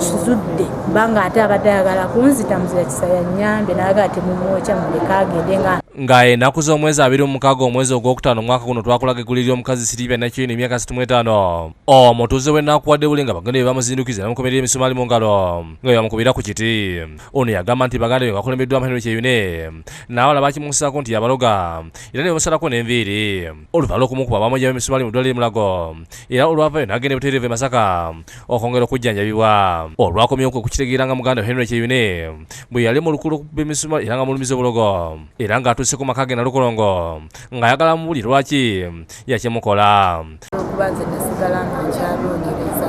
nkizudde kubanga ate abadde ayagala kunzita. Muzira kisa yannyambye n'agala temumwokya, muleke agende nga Nga ennaku z'omwezi 26 omwezi ogwokutaano omwaka guno, twakulaga eggulire ly'omukazi Sirivia Nakyeyune, emyaka 65, omutuuze w'ennakuwadde buli nga baganda be bamuzindukiza namukomerera emisumaali mu ngalo nga bwe bamukubira ku kiti. Ono yagamba nti baganda be bakulembeddwamu Henry Kyeyune n'abalala bakimusaako nti yabaloga era ne bamusalako n'enviiri. Oluvannyuma lw'okumukuba, bamugyamu emisumaali mu ddwaliro e Mulago era olwavayo n'agenda ebutereevu e Masaka okwongera okujjanjabibwa. Olwakomyewo kwe kukitegeera nga muganda we Henry Kyeyune bwe yali mu lukulu okukuba emisumaali era nga mulumiza obulogo, era ng'atuuse ku maka ge Nalukolongo ng'ayagala mubuli lwaki yakimukola. Okuba nze nasigala nga nkyanoonyereza,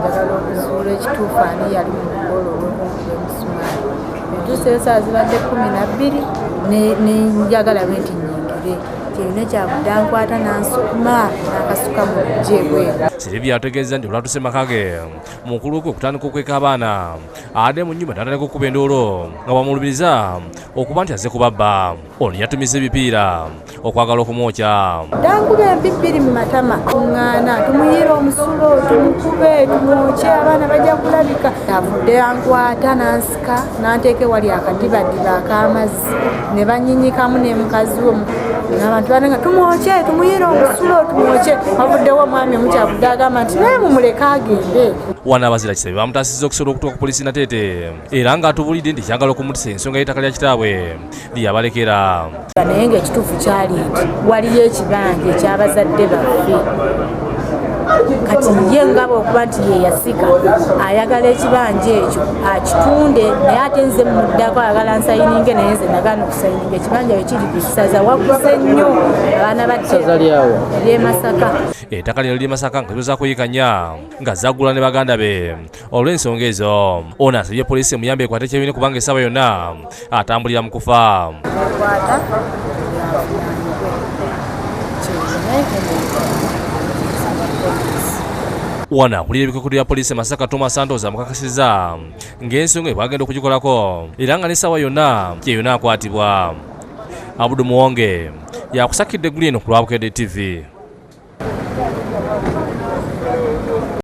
njagala okuzuula ekituufu ani yali mu lukolo olw'okunkuba emisumaali. Entuusa esaawa zibadde 12, nenjagala bwe nti nyingire, Kyeyune kyavudde ankwata n'ansukuma n'akasuka mu luggi ebweru. Sirivia ategeeza nti olwatuuse maka ge, mukulu kwe kutandika okweka abaana ate mu nnyumba n'atandika okukuba enduulu nga bwamulumiriza okuba nti azze kubabba. Ono yatumiza ebipiira okwagala okumwokya. Dankuba empi bbiri mu matama, kuŋŋaana tumuyiire omusulo, tumukube, tumwokye, abaana bajja kulabika. Avudde ankwata n'ansika n'anteeka ewali akadibadiba ak'amazzi ne banyinyikamu ne mukazi we abantu bananga tumwokye, tumuyiire omusulo, tumwokye. Wavuddewo omwami omu kyavudde agamba nti naye mumuleke agende. Wano abazira kisa be bamutaasizza okusobola okutuuka ku poliisi Nateete era ng'atubulidde nti kyagala okumutisa ensonga y'ettaka lya kitaabwe lyeyabalekera. Naye ng'ekituufu kyali nti waliyo ekibanja eky'abazadde baffe, kati ye ngaba okuba nti ye yasika ayagala ekibanja ekyo akitunde, naye ate nze muddako ayagala nsayininge, naye nze nagaana okusayininga. Ekibanja bwe kiri ku ssaza, wakuze nnyo, abaana batte Masaka. Ettaka lino liri Masaka nga ziweza kuyikanya nga zaggula ne baganda be. Olw'ensonga ezo, ono asabye poliisi emuyambe ekwate Kyeyune kubanga essaawa yonna atambulira mu kufa. Bakwata yavunaanibwe Kyeyune. Wano akulira ebikwekweto bya poliisi e Masaka, Thomas Santos, amukakasizza ng'ensonga ebwagenda okugikolako era nga n'essaawa yonna Kyeyune akwatibwa. Abudu Muwonge yakusakidde eggulu eno ku lwa Bukedde TV.